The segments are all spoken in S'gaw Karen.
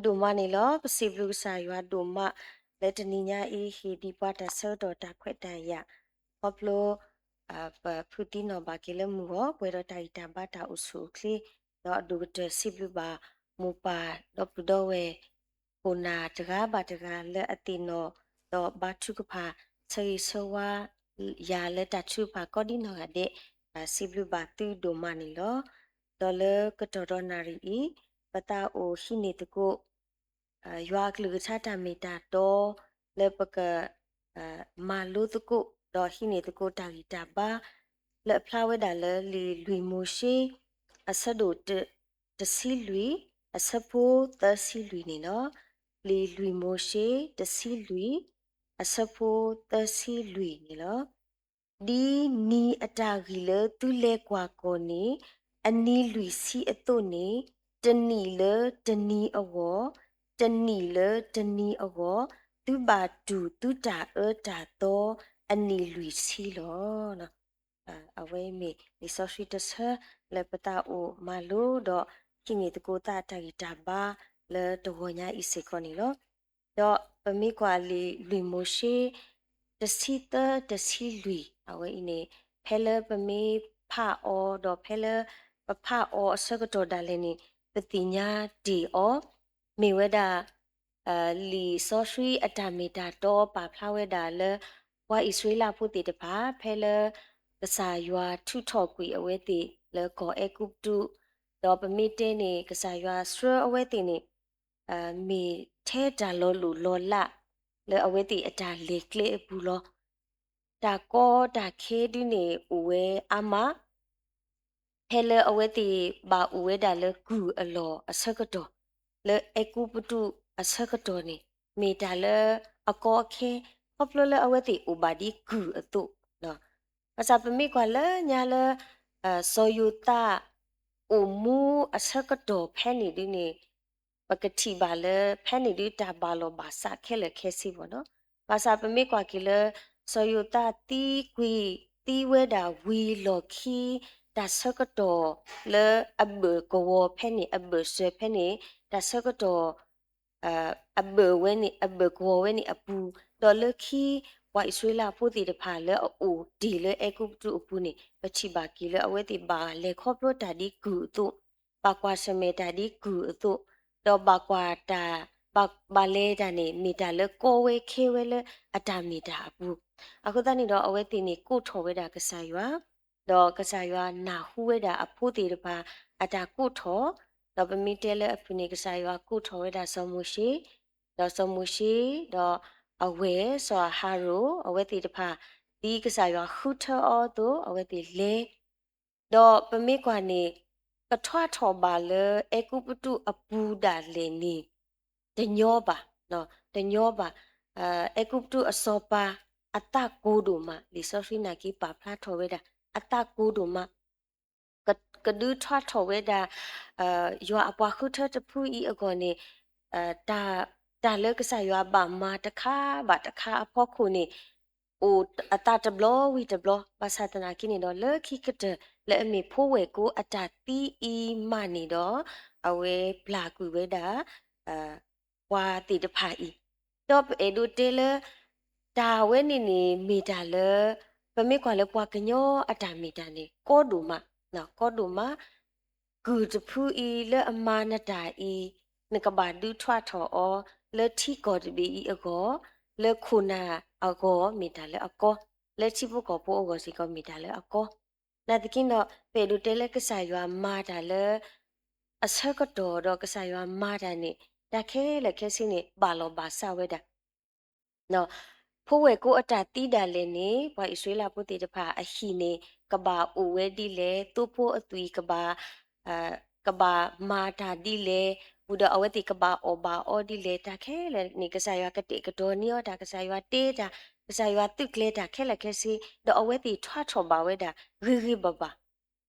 ဒိၣ်မးန့ၣ်လီၤ. ပစံးဘျုးကစၢ်ယွၤဒိၣ်မး လၢတနံၤညါအံၤ ဟ့ၣ်ဒံးပှၤတၢ်ဆၢကတီၢ်တၢ်ခွဲးတၢ်ယာ်, ခီဖျိ ပဖုသံနီၢ်ဘၣ်က့ၤလၢမုၢ်ဂီၤ ပှဲၤဒီးတၢ်ဂံၢ်တၢ်ဘါတၢ်အိၣ်ဆူၣ်အိၣ်ချ့, ဒီးအဒိၣ်ကတၢၢ်စံးဘျုးဘၣ်မိၢ်ပၢ်ဒီပုၢ်ဒီဝဲၢ် ခိၣ်နၢ်တဂၤဘၣ်တဂၤလၢအသ့ၣ်နီၣ် ဒီးဘါထုကဖၣ် ဆၢဂ့ၤဆၢဝါယၤလၢတၢ်ထုကဖၣ်ကိးဒံနီၢ်ဂၤဒဲး, စံးဘျုးဘၣ်သုဒိၣ်မးန့ၣ်လီၤ. ဒီးလၢကတီၢ်ဒီးနၣ်ရံၣ်အံၤ ပသးအိၣ်ဟံးန့ၢ်သကိး ယွၤအကလုၢ်ကထါတၢ်မ့ၢ်တၢ်တီ လၢပက မၤလိသကိး ဒီးဟံးန့ၢ်သကိးတၢ်ဂံၢ်တၢ်ဘါ လၢအဖျါဝဲဒၣ်လၢလံာ်လွံၢ်မိၤၡ့ အဆၢဒိၣ်တ တဆံလွံၢ် အဆၢဖိသၢဆံလွံၢ်န့ၣ်လီၤ. လံာ်လွံၢ်မိၤၡ့ တဆံလွံၢ် အဆၢဖိသၢဆံလွံၢ်န့ၣ်လီၤ. ဒ်နံၤအတၢ်ဂံၢ်လၢသုလဲၤကွၢ်ကီၢ်န့ၣ် အနံၤလွံၢ်ဆံအသိးန့ၣ်, တနံၣ်လၢတနံၤအဂီၢ်, တနံၣ်လၢတနံၤအဂီၢ်, သုဘၣ်တူၢ်သုတၢ်အၢတၢ်သီအနံၣ်လွံၢ်ဆံလီၤ. အဝဲအံၤမ့ၢ်လံာ်စီဆှံတဆၢ လၢပသးအိၣ်မၤလိ ဒီးဟံးန့ၢ်သကိးသးတၢ်ဂံၢ်တၢ်ဘါ လၢတဂီၤညါအံၤစ့ၢ်ကီးန့ၣ်လီၤ. ဒီးပမ့ၢ်ကွၢ်လံာ်လွံၢ်မိၤၡ့ တဆံသၢ တဆံလွံၢ် အဝဲအံၤန့ၣ် ဖဲလၢပမ့ၢ်ဖးအီၤ ဒီးဖဲလၢပဖးအီၤအဆၢကတီၢ်ဒၣ်လဲာ်န့ၣ် ပသ့ၣ်ညါတ့ၢ်အီၤ, မ့ၢ်ဝဲဒၣ် လံာ်စီဆှံအတၢ်မ့ၢ်တၢ်တီပာ်ဖျါဝဲဒၣ်လၢ ပှၤအံၣ်စရ့လးဖိသ့ၣ်တဖၣ် ဖဲလၢကစၢ်ယွၤထုးထီၣ်ကွံာ်အဝဲသ့ၣ်လၢကီၢ်အဲၤကူပတူး, ဒီးပမ့ၢ်တဲန့ၣ် ကစၢ်ယွၤဆှၢအဝဲသ့ၣ်န့ၣ် မ့ၢ်ထဲတၢ်လီၤလိၢ်လီၤလး လၢအဝဲသ့ၣ်အတၢ်လဲၤကျဲအပူၤလီၤ. တၢ်ကီတၢ်ခဲဒုန့ၣ်အိၣ်ဝဲအါမး ဖဲလၢအဝဲသ့ၣ်ဘၣ်အိၣ်ဝဲဒၣ်လၢကုၢ်အလီၢ်အဆၢကတီၢ်, လၢအဲၤကူပတူးအဆၢကတီၢ်န့ၣ် မ့ၢ်တၢ်လၢအကီအခဲ ခီဖျိလၢအဝဲသ့ၣ်အိၣ်ဘၣ်ဒ်ကုၢ်အသိး, ဘၣ်ဆၣ်ပမ့ၢ်ကွၢ်လၢညါလၢ စီၤယိၤသး အိၣ်မူအဆၢကတီၢ်ဖဲန့ၣ်ဒုန့ၣ် ပကထံၣ်ဘၣ်လၢ ဖဲန့ၣ်ဒုတၢ်ဘၣ်လီၤဘၣ်စးခဲလၢာ်ခဲဆ့ဘၣ်နီၤ. ဘၣ်ဆၣ်ပမ့ၢ်ကွၢ်က့ၤလၢ စီၤယိၤသးသံကွံာ် သံဝဲဒၣ်ဝံၤလီၢ်ခံ တၢ်ဆၢကတီၢ်လၢအဘၢၣ်ကဝီၤဖဲန့ၣ် အဘၢၣ်စၢၤဖဲန့ၣ် တၢ်ဆၢကတီၢ် အဘၢၣ်ဝဲန့ၣ် အဘၢၣ်ကဝီၤဝဲန့ၣ်အပူၤ, ဒီးလၢခံ ပှၤအံၣ်စရ့လးဖိသ့ၣ်တဖၣ်လၢအအိၣ်တ့ၢ်လၢအဲၤကူပတူးအပူၤန့ၣ် ပထံၣ်ဘၣ်က့ၤလၢအဝဲသ့ၣ်ဘၣ်လဲၤခီဖျိတၢ်ဒ်ကုၢ်အသိး, ဘၣ်ကွၢ်ဆၢၣ်မဲာ်တၢ်ဒ်ကုၢ်အသိး, ဒီးဘၣ်ကွၢ်တၢ် ဘၣ် ဘၣ်လဲၤတၢ်န့ၣ် မ့ၢ်တၢ်လၢကီဝဲခဲဝဲလၢအတၢ်မ့ၢ်တၢ်အပူၤ, အဃိသတးန့ၣ်ဒီး အဝဲသ့ၣ်န့ၣ်ကိးထီၣ်ဝဲဒၣ်ကစၢ်ယွၤ, ဒီးကစၢ်ယွၤနၢ်ဟူဝဲဒၣ်အဖိသ့ၣ်တဖၣ်အတၢ်ကိးထီၣ်, ဒီးပမ့ၢ်တဲလၢအဖုၣ်န့ၣ် ကစၢ်ယွၤကိးထီၣ်ဝဲဒၣ်စီၤမိၤၡ့, ဒီးစီၤမိၤၡ့, ဒီးအဝဲၢ်စီၤအၤဟရိၣ် အဝဲသ့ၣ်တဖၣ် ဒ်ကစၢ်ယွၤဃုထၢအီၤအသိး အဝဲသ့ၣ်လဲၤ ဒီးပမ့ၢ်ကွၢ်န့ၣ် ကထွါထီၣ်ဘၣ်လၢအဲၤကူပတူးအပူၤဒၣ်လဲာ်န့ၣ် တညီဘၣ်, တညီဘၣ်. အဲၤကူပတူးအစီၤပၤ အသးကိၤဒိၣ်မး, လံာ်စီဆှံနာ်က့ပာ်ဖျါထီၣ်ဝဲဒၣ် အသးကိၤဒိၣ်မး ကဒုးထွါထီၣ်ဝဲဒၣ် ယွၤအပှၤဃုထၢတဖုအံၤအဂီၢ်န့ၣ် တၢ်လၢကစၢ်ယွၤဘၣ်မၤတခါဘၣ်တခါအဖီခိၣ်န့ၣ် အိၣ်အသးတဘျီဝံၤတဘျီ, ဘၣ်ဆၣ်သနာ်က့န့ၣ်ဒီး လၢခံကတၢၢ်လၢအမ့ၢ်ဖိဝဲၢ်ကိအတၢ်သံအံၤမးန့ၣ်ဒီး အဝဲပျၢ်ကွံာ်ဝဲဒၣ် ပှၤသ့ၣ်တဖၣ်အံၤ, ဒီးပအဲၣ်ဒိးတဲလၢ တၢ်ဝဲန့ၣ်န့ၣ် မ့ၢ်တၢ်လၢ ပမ့ၢ်ကွၢ်လၢပှၤကညီအတၢ်မ့ၢ်တၢ်န့ၣ် ကီဒိၣ်မး, ကီဒိၣ်မး, ကုၢ်တဖုအံၤလၢအမၤနတၢ်အံၤ နကဘၣ်ဒုးထွါထီၣ်အီၤ လၢထံကီၢ်တဘ့ၣ်အံၤအဂီၢ်, လၢခိၣ်နၢ်အဂီၢ်မ့ၢ်တၢ်လၢအကီ, လၢထံဖိကီၢ်ဖိအဂီၢ်စ့ၢ်ကီးမ့ၢ်တၢ်လၢအကီ နာ်သက့ဒီး ပအဲၣ်ဒိးတဲလၢကစၢ်ယွၤမၤတၢ်လၢ အဆၢကတီၢ်ဒီးကစၢ်ယွၤမၤတၢ်န့ၣ် တၢ်ခဲလၢာ်ခဲဆ့န့ၣ် ဘၣ်လီၤဘၣ်စးဝဲဒၣ် ဖိဝဲၢ်ကိအတၢ်သံဒၣ်လဲာ်န့ၣ် ပှၤအံၣ်စရ့လးဖိသ့ၣ်တဖၣ်အဟံၣ်န့ၣ် ကဘၣ်အိၣ်ဝဲဒ်လဲၣ်, သိဖိအသွံၣ်ကဘၣ် ကဘၣ်မၤတၢ်ဒ်လဲၣ်, ဝံၤဒီးအဝဲသ့ၣ်ကဘၣ်အီၣ်ဘၣ်အီဒ်လဲၣ်, တၢ်ခဲလၢာ်န့ၣ် ကစၢ်ယွၤကတဲာ်ကတီၤန့ၢ်အီၤတၢ်, ကစၢ်ယွၤတဲတၢ်, ကစၢ်ယွၤသုးကျဲၤတၢ်ခဲလၢာ်ခဲဆ့, ဒီးအဝဲသ့ၣ်ထွါထီၣ်ဘၣ်ဝဲဒၣ် ဂ့ၤဂ့ၤဘၣ်ဘၣ်,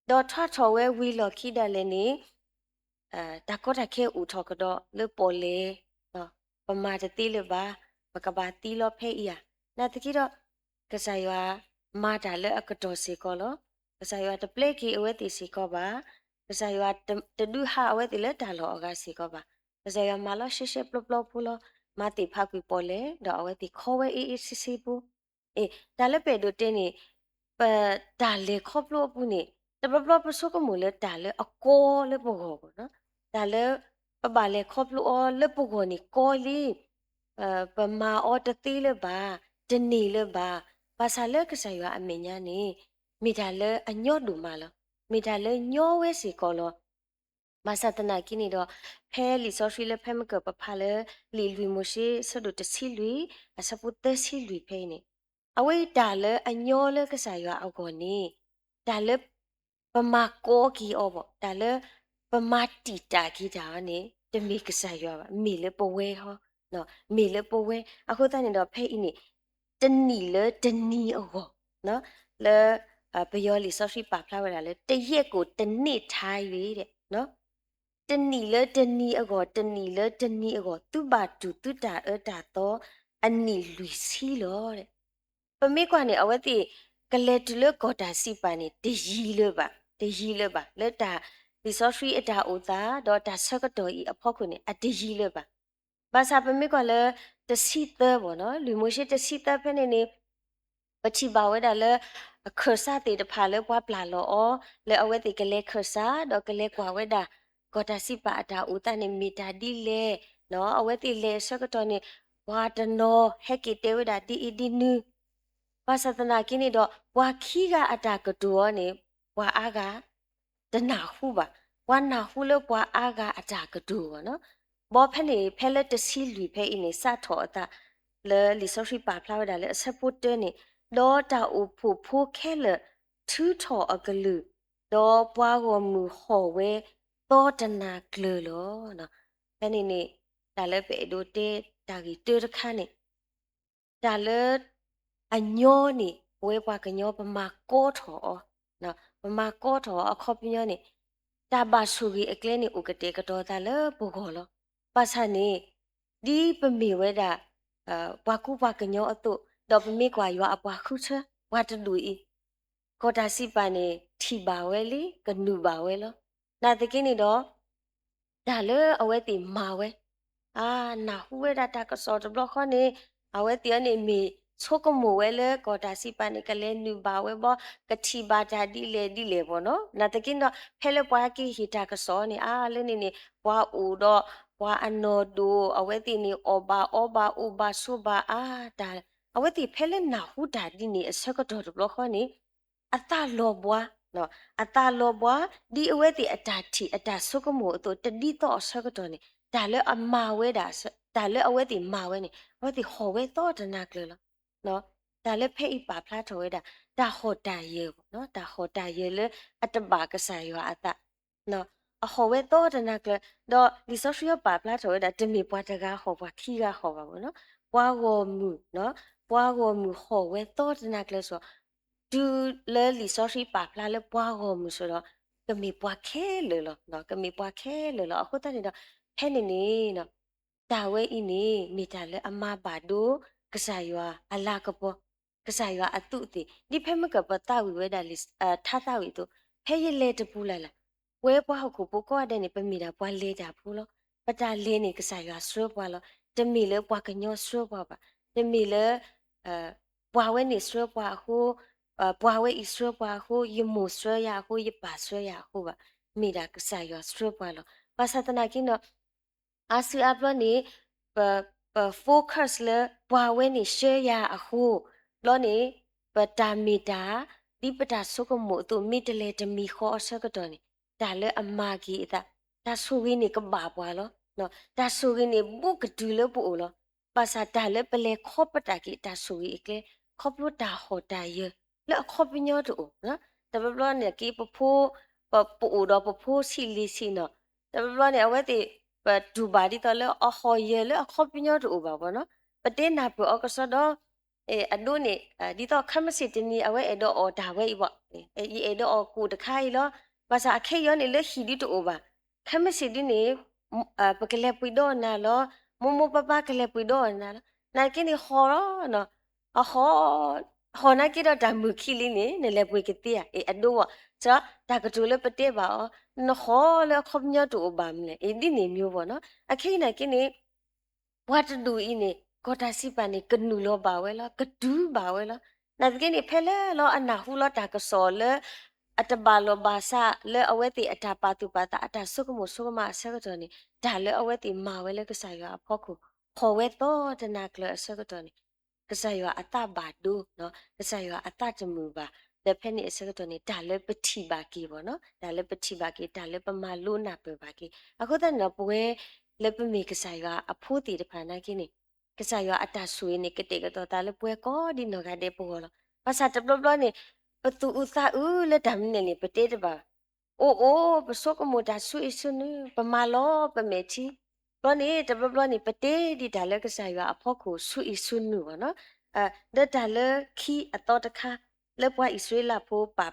ဒီးထွါထီၣ်ဝဲဝံၤလီၢ်ခံဒၣ်လဲာ်န့ၣ် တၢ်ကီတၢ်ခဲအိၣ်ထီၣ်ကဒီးလၢပီၣ်လဲၣ်, ပမၤတသ့လၢၤဘၣ်, ပကဘၣ်သံလီၤဖဲအံၤဧါ. နာ်သက့ဒီး ကစၢ်ယွၤမၤတၢ်လၢအကတီၢ်စ့ၢ်ကီးလီၤ. ကစၢ်ယွၤတပျဲက့ၤအဝဲသ့ၣ်စ့ၢ်ကီးဘၣ်. ကစၢ်ယွၤတဒုးဟးအဝဲသ့ၣ်လၢတၢ်လီၢ်အဂၤစ့ၢ်ကီးဘၣ်. ကစၢ်ယွၤမၤလီၤရှဲရှဲပျီပျီဖိလီၤ. မၤသ့ၣ်ဖးကွံာ်ပီၣ်လဲၣ် ဒီးအဝဲသ့ၣ်ခီဝဲအ့ၣ်အ့ၣ်ဆ့ဆ့ဖိ. အ့ၣ် တၢ်လၢပအဲၣ်ဒိးတဲန့ၣ် ပတၢ်လဲၤခီဖျိအပူၤန့ၣ် တဘျီဘျီပဆိကမိၣ်လၢတၢ်လၢအကီလၢပဂီၢ်ဘၣ်နီၤ, တၢ်လၢ ပဘၣ်လဲၤခီဖျိအီၤလၢပဂီၢ်န့ၣ်ကီလံ, ပမၤအီၤတသ့လၢၤဘၣ်, တန့ၢ်လၢၤဘၣ်, ဘၣ်ဆၣ်လၢကစၢ်ယွၤအမဲာ်ညါန့ၣ် မ့ၢ်တၢ်လၢအညီဒိၣ်မးလီၤ. မ့ၢ်တၢ်လၢညီဝဲစ့ၢ်ကီးလီၤ. ဘၣ်ဆၣ်သနာ်က့န့ၣ်ဒီး ဖဲလံာ်စီဆှံလၢဖဲမုၢ်ကၢၢ်ပဖးလၢ လံာ်လွံၢ်မိၤၡ့ အဆၢဒိၣ်တဆံလွံၢ် အဆၢဖိသၢဆံလွံၢ်ဖဲအံၤန့ၣ်, အဝဲအံၤတၢ်လၢအညီလၢကစၢ်ယွၤအဂီၢ်န့ၣ် တၢ်လၢ ပမၤကီက့ၤအီၤဘၣ်, တၢ်လၢ ပမၤတံာ်တာ်က့ၤတၢ်အီၤန့ၣ် တမ့ၢ်ကစၢ်ယွၤဘၣ်, မ့ၢ်လၢပဝဲဟီ, မ့ၢ်လၢပဝဲ. အဃိသတးန့ၣ်ဒီး ဖဲအံၤန့ၣ် တနံၣ်လၢတနံၤအဂီၢ်, လၢ ပယီၤလံာ်စီဆှံပာ်ဖျါဝဲဒၣ်လၢ တရက်ကိုတနေ့ထား၍ တနံၣ်လၢတနံၤအဂီၢ်, တနံၣ်လၢတနံၤအဂီၢ် သုဘၣ်တူၢ်သုတၢ်အၢတၢ်သီ အနံၣ်လွံၢ်ဆံလီၤ. ပမ့ၢ်ကွၢ်န့ၣ် အဝဲသ့ၣ် ကလဲၤတုၤလၢကီၢ်တၢ်စံးပာ်န့ၣ် တယံၤလၢၤဘၣ်, တယံၤလၢၤဘၣ်, လၢတၢ်လံာ်စီဆှံအတၢ်အိၣ်သး ဒီးတၢ်ဆၢကတီၢ်အံၤအဖီခိၣ်န့ၣ် အတယံၤလၢၤဘၣ်. ဘၣ်ဆၣ်ပမ့ၢ်ကွၢ်လၢ တဆံသၢဘၣ်နီၤ, လွံၢ်မိၤၡ့တဆံသၢဖဲန့ၣ်န့ၣ် ပထံၣ်ဘၣ်ဝဲဒၣ်လၢ အခၢၣ်စးသ့ၣ်တဖၣ်လၢပှၤပျၢ်လီၤအီၤ လၢအဝဲသ့ၣ်ကလဲၤခၢၣ်စး ဒီးကလဲၤကွၢ်ဝဲဒၣ် ကီၢ်တၢ်စံးပာ်အတၢ်အိၣ်သးန့ၣ် မ့ၢ်တၢ်ဒ်လဲၣ်, အဝဲသ့ၣ်လဲၤအဆၢကတီၢ်န့ၣ် ပှၤတနီၤဟဲက့ၤတဲဝဲဒၣ်ဒ်အံၤဒ်နုၤ, ဘၣ်ဆၣ်သနာ်က့န့ၣ်ဒီး ပှၤခံဂၤအတၢ်ကတိၤအီၤန့ၣ် ပှၤအါဂၤ တနၢ်ဟူဘၣ်, ပှၤနၢ်ဟူလၢပှၤအါဂၤအတၢ်ကတိၤဘၣ်နီၤ. ဘီဖဲန့ၣ် ဖဲလၢတဆံလွံၢ်ဖဲအံၤန့ၣ် စးထီၣ်အသး လၢလံာ်စီဆှံပာ်ဖျါဝဲဒၣ်လၢအဆၢဖိတၢန့ၣ်, ဒီးတၢ်အိၣ်ဖှိၣ်ဖိခဲလၢာ်ထုးထီၣ်အကလုၢ်, ဒီးပှၤဂီၢ်မုၢ်ဟီၣ်ဝဲသီတနၤကျၢၤလီၤ. ဖဲန့ၣ်န့ၣ် တၢ်လၢပအဲၣ်ဒိးတဲတၢ်ဂ့ၢ်တၢတခါန့ၣ် တၢ်လၢ အညီန့ၣ် ပဝဲပှၤကညီပမၤကီထီၣ်အီၤ, ပမၤကီထီၣ်အီၤအခီပညီန့ၣ် တၢ်ဘၣ်ဆိၣ်ဂ့ၤအကျဲန့ၣ် အိၣ်ကတဲာ်ကတီၤသးလၢပဂီၢ်လီၤ. ဘၣ်ဆၣ်န့ၣ် ဒ်ပမ့ၢ်ဝဲဒၣ် ပှၤကူပှၤကညီအသိး ဒီးပမ့ၢ်ကွၢ်ယွၤအပှၤဃုထၢ ပှၤတဒူၣ်အံၤ ကီၢ်တၢ်စံးပာ်န့ၣ် ထံၣ်ဘၣ်ဝဲလံ ကနုာ်ဘၣ်ဝဲလီၤ. နာ်သက့န့ၣ်ဒီး တၢ်လၢအဝဲသ့ၣ်မၤဝဲ အါ နၢ်ဟူဝဲဒၣ်တၢ်ကစီၣ်တဘျီဃီန့ၣ် အဝဲသ့ၣ်အံၤန့ၣ် မ့ၢ်ဆိကမိၣ်ဝဲလၢကီၢ်တၢ်စံးပာ်န့ၣ် ကလဲၤနုာ်ဘၣ်ဝဲဘီ ကထံၣ်ဘၣ်တၢ်ဒ်လဲၣ်ဒ်လဲၣ်ဘီနီၤ. နာ်သက့န့ၣ်ဒီး ဖဲလၢပှၤက့ၤဟ့ၣ်တၢ်ကစီၣ်န့ၣ် အါ လၢန့ၣ်န့ၣ် ပှၤအိၣ်ဒီး ပှၤအနီၢ်ဒိၣ် အဝဲသ့ၣ်န့ၣ် အီၣ်ဘၣ်အီဘၣ် အိၣ်ဘၣ်ဆိးဘၣ် အါ တၢ် အဝဲသ့ၣ်ဖဲလၢနၢ်ဟူတၢ်ဒ်န့ၣ်အဆၢကတီၢ်တဘျီဃီန့ၣ် အသးလီၤဘှါ အသးလီၤဘှါ ဒ်အဝဲသ့ၣ်အတၢ်ထံၣ်အတၢ်ဆိကမိၣ်အသိး တဒ်သိးအဆၢကတီၢ်န့ၣ် တၢ်လၢအမၤဝဲဒၣ် တၢ်လၢအဝဲသ့ၣ်မၤဝဲန့ၣ် အဝဲသ့ၣ်ဟီၣ်ဝဲသီတနၤကျၢၤလီၤ. တၢ်လၢဖဲအံၤပာ်ဖျါထီၣ်ဝဲဒၣ် တၢ်ဟီၣ်တၢ်ယၢၤ တၢ်ဟီၣ်တၢ်ယၢၤလၢအတဘၣ်ကစၢ်ယွၤအသး အဟီၣ်ဝဲသီတနၤကျၢၤ ဒီးလံာ်စီဆှံအပာ်ဖျါထီၣ်ဝဲဒၣ် တမ့ၢ်ပှၤတဂၤဟီၣ် ပှၤခံဂၤဟီၣ်ဘၣ်ဘၣ်နီၤ. ပှၤဂီၢ်မုၢ် ပှၤဂီၢ်မုၢ်ဟီၣ်ဝဲသီတနၤကျၢၤစ့ၢ် တုၤလၢလံာ်စီဆှံပာ်ဖျါလၢပှၤဂီၢ်မုၢ်စ့ၢ်ဒီး ကမ့ၢ်ပှၤခဲလၢာ်လီၤ. ကမ့ၢ်ပှၤခဲလၢာ်လီၤ. အဃိသတးန့ၣ်ဒီး ဖဲန့ၣ်န့ၣ် တၢ်ဝဲအံၤန့ၣ် မ့ၢ်တၢ်လၢအမၤဘၣ်ဒိ ကစၢ်ယွၤအလၤကပီၤ ကစၢ်ယွၤအသူးအသ့ၣ် ဒ်ဖဲမုၢ်ကၢၢ်ပသးဝံၣ်ဝဲဒၣ်လံာ် ထါသးဝံၣ်အသိး ဖဲယလဲၤတပူၤလၢ်လၢ် ပဝဲပှၤဟီၣ်ခိၣ်ဖိကိးဂၤဒဲးန့ၣ် ပမ့ၢ်ဒၣ်ပှၤလဲၤတၢ်ဖိလီၤ. ပတၢ်လဲၤန့ၣ် ကစၢ်ယွၤဆှၢပှၤလီၤ. တမ့ၢ်လၢပှၤကညီဆှၢပှၤဘၣ်. တမ့ၢ်လၢ ပှၤဝဲန့ၣ်ဆှၢပှၤအဃိ, ပှၤဝဲအံၤဆှၢပှၤအဃိ, ယမိၢ်ဆှၢယၤအဃိ, ယပၢ်ဆှၢယၤအဃိဘၣ်. မ့ၢ်ဒၣ်ကစၢ်ယွၤဆှၢပှၤလီၤ. ဘၣ်ဆၣ်သနာ်က့ဒီး အါစုအါဘျီန့ၣ် ပ ပ focus လၢပှၤဝဲန့ၣ်ဆှၢယၤအဃိ, ဘျီန့ၣ် ပတၢ်မ့ၢ်တၢ် ဒ်ပတၢ်ဆိကမိၣ်အသိး မ့ၢ်တလဲၤတမံၤဃီအဆၢကတီၢ်န့ၣ် တၢ်လၢအမၤက့ၤအသး တၢ်ဆိၣ်ဂ့ၤန့ၣ်ကဘၣ်ပှၤလီၤ. တၢ်ဆိၣ်ဂ့ၤန့ၣ် ဘူးကတုၤလၢပအိၣ်လီၤ. ဘၣ်ဆၣ်တၢ်လၢပလဲၤခီပတာ်က့ၤတၢ်ဆိၣ်ဂ့ၤအကျဲ ခီဖျိတၢ်ဟီၣ်တၢ်ယၢၤ လၢအခီပညီတအိၣ်, တဘျီဘျီန့ၣ်က့ ပဖိ ပ ပအိၣ်ဒီးပဖိဆံးလံၤဆံးနီၤ, တဘျီဘျီန့ၣ် အဝဲသ့ၣ် ပတူၢ်ဘၣ်ဒ်သိးလၢအဟီၣ်ယၢၤလၢအခီပညီတအိၣ်ဘၣ်ဘီနီၤ, ပတဲနၢ်ပၢၢ်အီၤကစီဒီး အဒိန့ၣ် ဒ်သိးခဲမုၢ်ဆ့ၣ်တနံၤ အဝဲအဲၣ်ဒိးအီၣ်တၢ်ဝဲအံၤဘၣ်, ယအဲၣ်ဒိးအီၣ်ကူၣ်တခါအံၤလီၤ, ဘၣ်ဆၣ်အခဲအံၤန့ၣ် လၢဟံၣ်ဒုတအိၣ်ဘၣ်, ခဲမုၢ်ဆ့ၣ်ဒုန့ၣ် ပကလဲၤပှ့ၤဒီးနၤလီၤ, မိၢ်မိၢ်ပၢ်ပၢ်ကလဲၤပှ့ၤဒီးနၤလီၤ, နာ်က့န့ၣ်ဟီၣ်လီၤ, အဟီၣ် ဟီၣ်နာ်က့ဒီးတၢ်မုာ်ခံလံန့ၣ် နလဲၤပှ့ၤကသ့ဧါ, အဒိဘၣ်, တၢ်ကတိၤလၢပတဲဘၣ်အီၤ နဃီလၢအခီပညီတအိၣ်ဘၣ်မနုၤလဲၣ်. အံၤဒ်န့ၣ်မ့ၢ်ဝဲနီၤ. အခဲအံၤနာ်က့န့ၣ် ပှၤတဒူၣ်အံၤန့ၣ် ကီၢ်တၢ်စံးပာ်န့ၣ် ကနုာ်လီၤဘၣ်ဝဲလီၤ, ကတုၤဘၣ်ဝဲလီၤ. နာ်သက့န့ၣ် ဖဲလၢလီၤအနၢ်ဟူလီၤတၢ်ကစီၣ်လၢ အတဘၣ်လီၢ်ဘၣ်စးလၢအဝဲသ့ၣ်အတၢ်ပာ်သူၣ်ပာ်သး အတၢ်ဆိကမိၣ်ဆိကမးအဆၢကတီၢ်န့ၣ် တၢ်လၢအဝဲသ့ၣ်မၤဝဲလၢကစၢ်ယွၤအဖီခိၣ် ဟီၣ်ဝဲသီတနၤကျၢၤအဆၢကတီၢ်န့ၣ် ကစၢ်ယွၤအသးဘၣ်ဒိ, ကစၢ်ယွၤအသးတမုာ်ဘၣ်. ဒီးဖဲန့ၣ်အဆၢကတီၢ်န့ၣ် တၢ်လၢပထံၣ်ဘၣ်က့ၤဘၣ်နီၤ, တၢ်လၢပထံၣ်ဘၣ်က့ၤ တၢ်လၢပမၤလိနၢ်ပၢၢ်ဘၣ်က့ၤ. အဃိသတးန့ၣ်ဒီး ပဝဲလၢပမ့ၢ်ကစၢ်ယွၤအဖိသ့ၣ်တဖၣ်နာ်က့န့ၣ် ကစၢ်ယွၤအတၢ်ဆိၣ်ဂ့ၤန့ၣ် ကတဲာ်ကတီၤသးလၢပဝဲကိးဒ်နီၢ်ဂၤဒဲးပဂီၢ်လီၤ. ဘၣ်ဆၣ်တဘျီဘျီန့ၣ် ပသူၣ်အုးသးအုးလၢတၢ်မနုၤလဲၣ်န့ၣ် ပတဲတဘၣ် အိၣ်အိၣ် ပဆိကမိၣ်တၢ်ဆူအံၤဆူနုၤ ပမၤလီၤပမဲာ်ထံ. ဘျီန့ၣ် တဘျီဘျီန့ၣ် ပတဲဒံးတၢ်လၢကစၢ်ယွၤအဖီခိၣ်ဆူအံၤဆူနုၤဘၣ်နီၤ. ဒီးတၢ်လၢခံအသီတခါ လၢပှၤအံၣ်စရ့လးဖိ ပာ်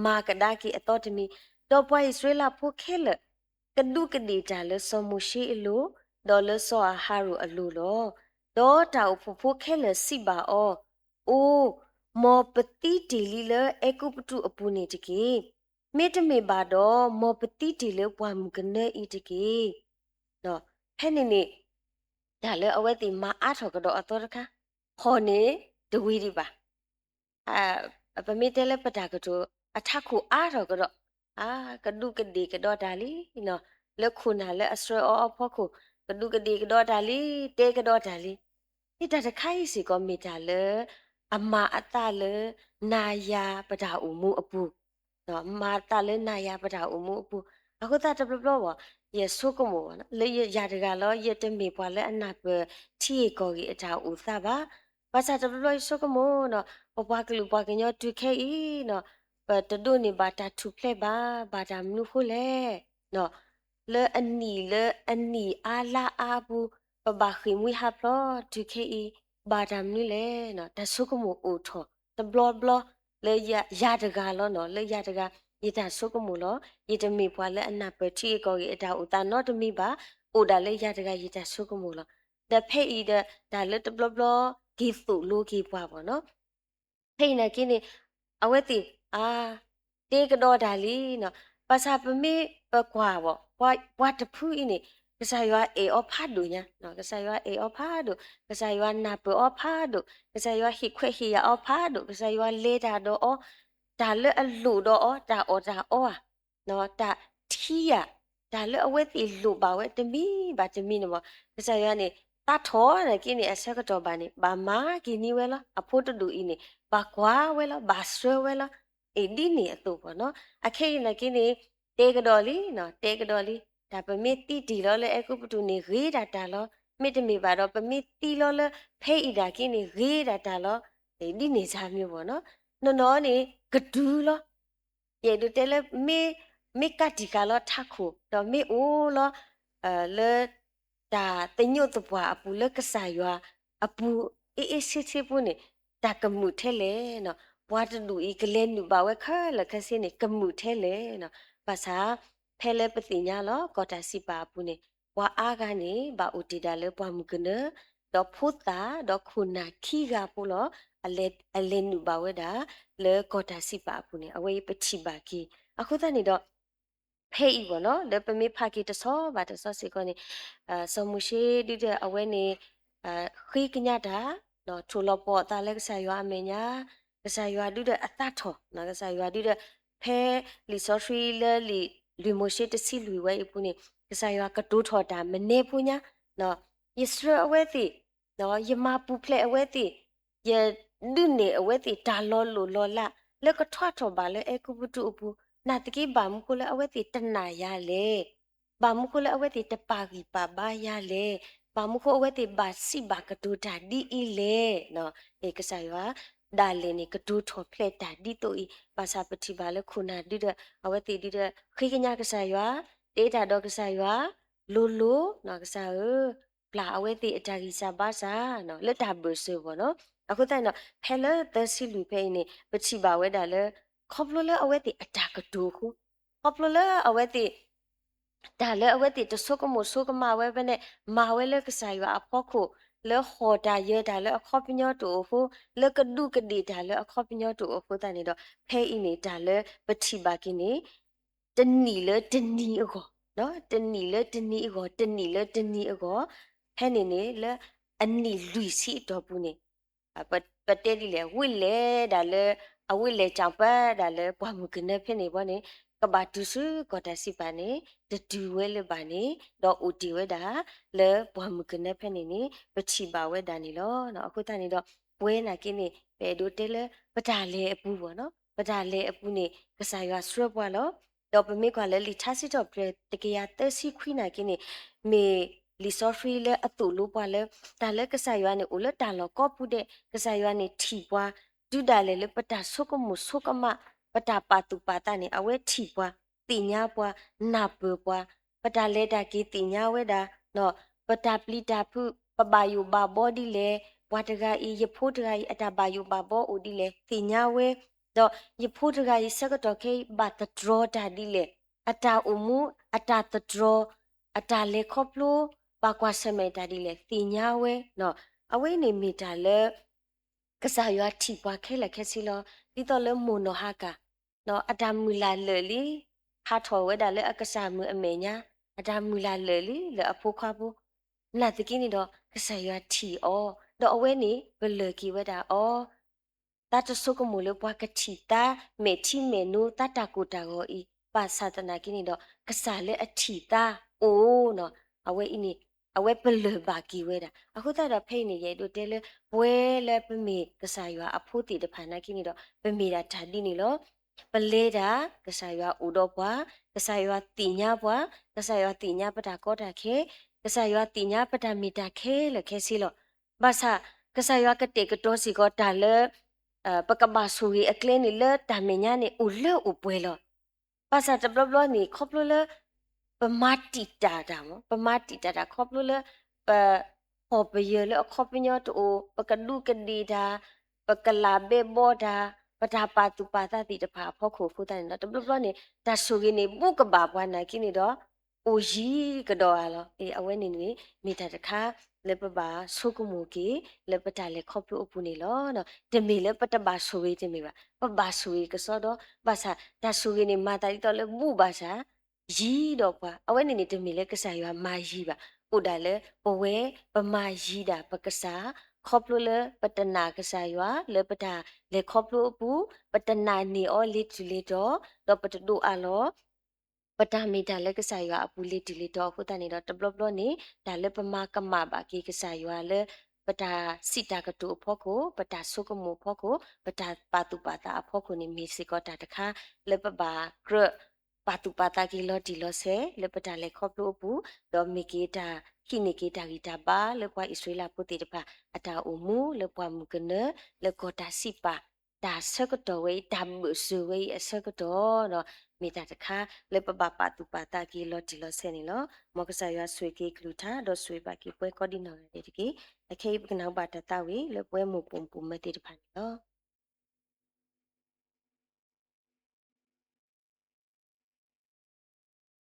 မၤကဒါက့ၤအသီတမံၤ, ဒီးပှၤအံၣ်စရ့လးဖိခဲလၢာ် ကဒူးကဒ့ၣ်တၢ်လၢစီၤမိၤၡ့အလိၤ, ဒီးလၢစီၤအၤဟရိၣ်အလိၤလီၤ. ဒီးတၢ်အိၣ်ဖှိၣ်ဖိခဲလၢာ်စံးဘၣ်အီၤ, အိ, မ်ပသံတ့ၢ်လံလၢအဲၤကူပတူးအပူၤန့ၣ်တက့ၢ်. မ့တမ့ၢ်ဘၣ်ဒီး မ်ပသံတ့ၢ်လၢပှၢ်မုၢ်ကနၢအံၤတက့ၢ်. ဖဲန့ၣ်န့ၣ် တၢ်လၢအဝဲသ့ၣ်မၤအါထီၣ်ကဒီးအသီတခါ, ဟီၣ်န့ၣ်တဝံၤဒံးဘၣ်. ပမ့ၢ်တဲလၢပတၢ်ကတိၤ အထးခိၣ်အါထီၣ်ကဒီး, ကဒူးကဒ့ၣ်ကဒီးတၢ်လံ, လၢခိၣ်နၢ်လၢအဆှၢအီၤအဖီခိၣ် ကဒူးကဒ့ၣ်ကဒီးတၢ်လံ, တဲကဒီးတၢ်လံ. ဒ်တၢ်တခါအံၤစ့ၢ်ကီးမ့ၢ်တၢ်လၢ အမၤအသးလၢ နၤယၤပတၢ်အိၣ်မူအပူၤ မၤသးလၢနၤယၤပတၢ်အိၣ်မူအပူၤ. အဃိသတးတဘျီဘျီဘၣ် ယဆိကမိၣ်ဘၣ် လၢယၤတဂၤလီၤ ယတမ့ၢ်ပှၤလၢအနၢ်ပၢၢ်ထံဂ့ၢ်ကီၢ်ဂ့ၢ်အတၢ်အိၣ်သးဘၣ်. ဘၣ်ဆၣ်တဘျီဘျီယဆိကမိၣ်နီၤ ပပှၤကလုာ်ပှၤကညီတုၤခဲအံၤနီၤ ပတဒိးန့ၢ်ဘၣ်တၢ်ထူၣ်ဖျဲးဘၣ် ဘၣ်တၢ်မနုၤဃိလဲၣ်. လၢအနံၣ်လၢအနံၣ်အါလါအါအပူၤ ပဘၣ်ဃ့ၢ်မှံဟးဖျိးတုၤခဲအံၤ ဘၣ်တၢ်မနုၤလဲၣ်. တၢ်ဆိကမိၣ်အိၣ်ထီၣ်တဘျီဘျီ လၢယၤတဂၤလီၤနီၤ လၢယၤတဂၤ ယတၢ်ဆိကမိၣ်လီၤ. ယတမ့ၢ်ပှၤလၢအနၢ်ပၢၢ်ထံဂ့ၢ်ကီၢ်ဂ့ၢ်အတၢ်အိၣ်သးနီတမံၤဘၣ်. အိၣ်ဒၣ်လၢယၤတဂၤယတၢ်ဆိကမိၣ်လီၤ. ဒီးဖဲအံၤဒီး တၢ်လၢတဘျီဘျီ က့ၤသိၣ်လိက့ၤပှၤဘၣ်နီၤ ဖဲအံၤနာ်က့န့ၣ် အဝဲသ့ၣ် အါ တဲကဒီးတၢ်လံနီၤ. ဘၣ်ဆၣ်ပမ့ၢ်ပကွၢ်ဘၣ် ပှၤတဖုအံၤန့ၣ် ကစၢ်ယွၤအဲၣ်အီၤဖးဒိၣ်ညါ, ကစၢ်ယွၤအဲၣ်အီၤဖးဒိၣ်, ကစၢ်ယွၤနၢ်ပၢၢ်အီၤဖးဒိၣ်, ကစၢ်ယွၤဟ့ၣ်ခွဲးဟ့ၣ်ယာ်အီၤဖးဒိၣ်, ကစၢ်ယွၤလဲၤတၢ်ဒီးအီၤ, တၢ်လၢအလိၣ်ဒီးအီၤ တၢ်အီၣ်တၢ်အီဧါ တၢ်ထံဧါ, တၢ်လၢအဝဲသ့ၣ်လိၣ်ဘၣ်ဝဲတမံၤဘၣ်တမံၤန့ၣ်မး ကစၢ်ယွၤန့ၣ် သးထီၣ်နာ်က့န့ၣ် အဆၢကတီၢ်ဘၣ်န့ၣ် ဘၣ်မၤက့ၤန့ၢ်ဝဲလီၤ. အဖိတဒူၣ်အံၤန့ၣ် ဘၣ်ကွၢ်ဝဲလီၤ, ဘၣ်ဆှၢဝဲလီၤ. အံၤဒ်န့ၣ်အသိးဘၣ်နီၤ. အခဲအံၤနာ်က့န့ၣ် တဲကဒီးလံနီၤ, တဲကဒီးလံ. တၢ်ပမ့ၢ်သံတ့ၢ်လီၤလၢအဲၤကူပတူးန့ၣ် ဂ့ၤဒၣ်တၢ်လီၤ. မ့တမ့ၢ်ဘၣ်ဒီး ပမ့ၢ်သံလီၤလၢဖဲအံၤဒၣ်က့န့ၣ် ဂ့ၤဒၣ်တၢ်လီၤ. ဒ်န့ၣ်စၢ်မ့ၢ်ဘၣ်နီၤ. နီၢ်နီၢ်န့ၣ် ကတုၤလီၤ ယအဲၣ်ဒိးတဲလၢ မ့ၢ်ကးတံာ်ဃာ်လီၤထးခိၣ် ဒီးမ့ၢ်အိၣ်လီၤ လၢ တၢ်သညိးသပှၢ်အပူၤလၢကစၢ်ယွၤအပူၤ အ့ၣ်အ့ၣ်ဆ့ဆ့ပူၤန့ၣ် တၢ်ကမုာ်ထဲလဲၣ်နီၤ. ပှၤတဒူၣ်အံၤ ကလဲၤနုာ်ဘၣ်ဝဲခဲလၢာ်ခဲဆ့န့ၣ် ကမုာ်ထဲလဲၣ်နီၤ. ဘၣ်ဆၣ် ဖဲလၢပသ့ၣ်ညါလီၤ ကီၢ်တၢ်စံးပာ်အပူၤန့ၣ် ပှၤအါဂၤန့ၣ် ဘၣ်အိၣ်တ့ၢ်ဒၣ်လၢပှၢ်မုၢ်ကနၢ ဒီးဖိသၣ် ဒီးခိၣ်နၢ်ခံဂၤဖိလီၤ. အလဲၤနုာ်ဘၣ်ဝဲဒၣ် လၢကီၢ်တၢ်စံးပာ်အပူၤန့ၣ် အဝဲအံၤပထံၣ်ဘၣ်က့ၤ. အဃိသတးန့ၣ်ဒီး ဖဲအံၤဘၣ်နီၤ လၢပမ့ၢ်ဖးက့ၤတဆီဘၣ်တဆီစ့ၢ်ကီးန့ၣ် စီၤမိၤၡ့ဒုဒီးအဝဲန့ၣ် ဃ့ကညးတၢ် ထိၣ်လီၤပှီၢ်အသးလၢကစၢ်ယွၤအမဲာ်ညါ ကစၢ်ယွၤဒုဒီးအသးထီၣ် ကစၢ်ယွၤဒုဒီး ဖဲလံာ်စီဆှံလၢလံာ်လွံၢ်မိၤၡ့တဆံလွံၢ်ဝဲအံၤပူၤန့ၣ် ကစၢ်ယွၤကတိၤထီၣ်တၢ်မနုၤဖိညါ ယဆှၢအဝဲသ့ၣ် ယမၤပူၤဖျဲးအဝဲသ့ၣ် ယဒုးနဲၣ်အဝဲသ့ၣ်တၢ်လီၤလိၢ်လီၤလး လၢကထွါထီၣ်ဘၣ်လၢအဲၤကူပတူးအပူၤ နာ်သက့ဘၣ်မနုၤဃိလၢအဝဲသ့ၣ်တနာ်ယၤလဲၣ်. ဘၣ်မနုၤဃိလၢအဝဲသ့ၣ်တပာ်ဂံၢ်ပာ်ဘါယၤလဲၣ်. ဘၣ်မနုၤဃိအဝဲသ့ၣ်ဘၣ်စံးဘၣ်ကတိၤတၢ်ဒ်အံၤလဲၣ်. ကစၢ်ယွၤ ဒၣ်လဲာ်န့ၣ် ကတိၤထီၣ်ဖျဲးတၢ်ဒ်သိးအံၤ ဘၣ်ဆၣ်ပထံၣ်ဘၣ်လၢခိၣ်နၢ်ဒုဒီး အဝဲသ့ၣ်ဒုဒီး ဃ့ကညးကစၢ်ယွၤ တဲတၢ်ဒီးကစၢ်ယွၤ လိၤလိၤ ကစၢ်ဧၢ ပျၢ်အဝဲသ့ၣ်အတၢ်ဂံၢ်စၢ်ဘါစၢ် လၢတၢ်ဘၢၣ်စၢၤဘၣ်နီၤ. အဃိသတးန့ၣ်ဒီး ဖဲလၢသၢဆံလွံၢ်ဖဲအံၤန့ၣ် ပထံၣ်ဘၣ်ဝဲဒၣ်လၢ ခီဖျိလၢအဝဲသ့ၣ်အတၢ်ကတိၤအဃိ ခီဖျိလၢအဝဲသ့ၣ် တၢ်လၢအဝဲသ့ၣ်တဆိကမိၣ်ဆိကမးဝဲဖဲန့ၣ် မၤဝဲလၢကစၢ်ယွၤအဖီခိၣ် လၢဟီၣ်တၢ်ယၢၤတၢ်လၢအခီပညီတအိၣ်အဃိ လၢကဒူးကဒ့ၣ်တၢ်လၢအခီပညီတအိၣ်အဃိသတးန့ၣ်ဒီး ဖဲအံၤန့ၣ် တၢ်လၢပထံၣ်ဘၣ်က့ၤန့ၣ် တနံၣ်လၢတနံၤအဂီၢ်, တနံၣ်လၢတနံၤအဂီၢ်, တနံၣ်လၢတနံၤအဂီၢ်, ဖဲန့ၣ်န့ၣ် လၢအနံၣ်လွံၢ်ဆံအတီၢ်ပူၤန့ၣ် ပတဲဒ်လဲၣ် ဝ့ၢ်လဲၤဒၣ်လၢ အဝ့ၢ်လဲၤကၠီၤပၢဒၣ်လၢပှၢ်မုၢ်ကနၢဖဲန့ၣ်ဘီန့ၣ် ကဘၣ်တုၤဆူကီၢ်တၢ်စံးပာ်န့ၣ် တတုၤဝဲလၢၤဘၣ်န့ၣ် ဒီးအိၣ်တ့ၢ်ဝဲဒၣ် လၢပှၢ်မုၢ်ကနၢဖဲန့ၣ်န့ၣ် ပထံၣ်ဘၣ်ဝဲဒၣ်န့ၣ်လီၤ. အဃိသတးန့ၣ်ဒီး ပဝဲနာ်က့န့ၣ် ပအဲၣ်ဒိးတဲလၢ ပတၢ်လဲၤအပူၤဘၣ်နီၤ, ပတၢ်လဲၤအပူၤန့ၣ် ကစၢ်ယွၤဆှၢပှၤလီၤ. ဒီးပမ့ၢ်ကွၢ်လၢလံာ်ထါစံးထီၣ်ပတြၢၤတကယၤသၢဆံခွံနာ်က့န့ၣ် မ့ၢ်လံာ်စီဆှံလၢအသိၣ်လိပှၤလၢ တၢ်လၢကစၢ်ယွၤန့ၣ် အိၣ်လၢတၢ်လီၢ်ကိးပူၤဒဲး, ကစၢ်ယွၤန့ၣ်ထံၣ်ပှၤ တုၤဒၣ်လဲာ်လၢပတၢ်ဆိကမိၣ်ဆိကမး ပတၢ်ပာ်သူၣ်ပာ်သးန့ၣ် အဝဲထံၣ်ပှၤ သ့ၣ်ညါပှၤ နၢ်ပၢၢ်ပှၤ ပတၢ်လဲၤတၢ်က့ၤသ့ၣ်ညါဝဲဒၣ် ပတၢ်ပျံၤတၢ်ဖုး ပဘၣ်ယိၣ်ဘၣ်ဘီဒ်လဲၣ်, ပှၤတဂၤအံၤ ယဖိတဂၤအံၤ အတၢ်ဘၣ်ယိၣ်ဘၣ်ဘီအိၣ်ဒ်လဲၣ် သ့ၣ်ညါဝဲ, ဒီးယဖိတဂၤအံၤ ဆၢကတီၢ်ခဲအံၤ ဘၣ်သတြီၤတၢ်ဒ်လဲၣ်, အတၢ်အိၣ်မူ အတၢ်သတြီၤ အတၢ်လဲၤခီဖျိ ဘၣ်ကွၢ်ဆၢၣ်မဲာ်တၢ်ဒ်လဲၣ် သ့ၣ်ညါဝဲ, အဝဲန့ၣ်မ့ၢ်တၢ်လၢ ကစၢ်ယွၤထံၣ်ပှၤခဲလၢာ်ခဲဆ့လီၤ. ဒ်သိးလၢမိၢ်နီၢ်ဟၤကၤ အတၢ်မုၢ်လၢ်လၢာ်လံ, ဟးထီၣ်ဝဲဒၣ်လၢအကစၢ်မုၢ်အမဲာ်ညါ, အတၢ်မုၢ်လၢ်လၢာ်လံလၢအဖိခွါဖိ, နာ်သက့န့ၣ်ဒီး ကစၢ်ယွၤထံၣ်အီၤ, ဒီးအဝဲန့ၣ် ပလၢၢ်က့ၤဝဲဒၣ်အီၤ သးတဆိကမိၣ်လၢပှၤကထံၣ်သးမဲာ်ထံမဲာ်နိ သးတၢ်ကိၢ်တၢ်ဂီၤအံၤ, ဘၣ်ဆၣ်သနာ်က့န့ၣ်ဒီး ကစၢ်လၢအထံၣ်သးအိၣ်နီၤ, အဝဲအံၤန့ၣ် အဝဲပလၢၢ်ဘၣ်က့ၤဝဲဒၣ်. အဃိသတးဒီးဖဲအံၤန့ၣ် ယအဲၣ်ဒိးတဲလၢ ပဝဲလၢပမ့ၢ်ကစၢ်ယွၤအဖိသ့ၣ်တဖၣ်နာ်က့န့ၣ်ဒီး ပမ့ၢ်ဒၣ်တၢ်ဒ်န့ၣ်လီၤ. ပလဲၤတၢ် ကစၢ်ယွၤအိၣ်ဒီးပှၤ, ကစၢ်ယွၤသ့ၣ်ညါပှၤ, ကစၢ်ယွၤသ့ၣ်ညါပတၢ်ကီတၢ်ခဲ, ကစၢ်ယွၤသ့ၣ်ညါပတၢ်မ့ၢ်တၢ်ခဲလၢာ်ခဲဆ့လီၤ. ဘၣ်ဆၣ် ကစၢ်ယွၤကတဲာ်ကတီၤစ့ၢ်ကီးတၢ်လၢ ပကဘၣ်ဆိၣ်ဂ့ၤအကျဲန့ၣ်လၢတၢ်မဲာ်ညါန့ၣ် အိၣ်လၢအိၣ်ပှဲၤလီၤ. ဘၣ်ဆၣ်တဘျီဘျီန့ၣ် ခီဖျိလၢ ပမၤတံာ်တာ်တၢ်မ့ၢ် ပမၤတံာ်တာ်တၢ်ခီဖျိလၢ ပဟီၣ်ပယၢၤလၢအခီပညီတအိၣ်, ပကဒူးကဒ့ၣ်တၢ်, ပကလးဘဲဘီတၢ်, ပတၢ်ပာ်သူၣ်ပာ်သးသ့ၣ်တဖၣ်အဖီခိၣ်အဃိသတးန့ၣ်ဒီး တဘျီဘျီန့ၣ် တၢ်ဆိၣ်ဂ့ၤန့ၣ် ဘူးကဘၣ်ပှၤနာ်က့န့ၣ်ဒီး အိၣ်ယံၤကဒီးဧါလီၤ. အဝဲန့ၣ်န့ၣ် မ့ၢ်တၢ်တခါ လၢပဘၣ်ဆိကမိၣ်က့ၤ လၢပတၢ်လဲၤခီဖျိအပူၤန့ၣ်လီၤ. တမ့ၢ်လၢပတဘၣ်ဆိၣ်ဂ့ၤတမ့ၢ်ဘၣ်, ပဘၣ်ဆိၣ်ဂ့ၤကစီဒီ, ဘၣ်ဆၣ် တၢ်ဆိၣ်ဂ့ၤန့ၣ်မၤသးဒ်သိးလၢဘူးဘၣ်ဆၣ် ယံၤဒီးပှၤ, အဝဲန့ၣ်န့ၣ် တမ့ၢ်လၢကစၢ်ယွၤမၤယံၤဘၣ်. အိၣ်ဒၣ်လၢပဝဲပမၤယံၤဒၣ်ပကစၢ်, ခီဖျိလၢပတနာ်ကစၢ်ယွၤ လၢပတၢ်လဲၤခီဖျိအပူၤ, ပတနာ်န့ၢ်အီၤလ့ၤတုၤလ့ၤတီၤ, ဒီးပတဒိးအးလီၤ ပတၢ်မ့ၢ်တၢ်လၢကစၢ်ယွၤအပူၤလ့ၤတုၤလ့ၤတီၤအဃိသတးန့ၣ်ဒီး တဘျီဘျီန့ၣ် တၢ်လၢပမၤကမၣ်ဘၣ်က့ၤကစၢ်ယွၤလၢ ပတၢ်စံးတၢ်ကတိၤအဖီခိၣ်, ပတၢ်ဆိကမိၣ်အဖီခိၣ်, ပတၢ်ပာ်သူၣ်ပာ်သးအဖီခိၣ်န့ၣ် မ့ၢ်စ့ၢ်ကီးတၢ်တခါ လၢပဘၣ်ကြၢး ပာ်သူၣ်ပာ်သးက့ၤလီၤတံၢ်လီၤဆဲး လၢပတၢ်လဲၤခီဖျိအပူၤ, ဒီးမ့ၢ်က့ၤတၢ်ဟံးန့ၢ်က့ၤတၢ်ဂံၢ်တၢ်ဘါလၢပှၤအံၣ်စရ့လးဖိသ့ၣ်တဖၣ် အတၢ်အိၣ်မူလၢပှၢ်မုၢ်ကနၢ လၢကီၢ်တၢ်စံးပာ် တၢ်ဆၢကတီၢ်ဝဲအံၤ တၢ်ဘၢၣ်စၢၤဝဲအံၤအဆၢကတီၢ်ဒီး မ့ၢ်တၢ်တခါ လၢပဘၣ်ပာ်သူၣ်ပာ်သးက့ၤလီၤတံၢ်လီၤဆဲးန့ၣ်လီၤ. မ်ကစၢ်ယွၤဆိၣ်ဂ့ၤက့ၤကလုၢ်ကထါ ဒီးဆိၣ်ဂ့ၤဘၣ်က့ၤပှၤကိးဒံးနီၢ်ဂၤဒဲးတက့ၢ်. အခဲအံၤပကနၢ်ဟူဘၣ်တၢ်သးဝံၣ်လၢပဝဲမိၢ်ပိာ်မုၣ်ပိာ်မၢၤသ့ၣ်တဖၣ်န့ၣ်လီၤ.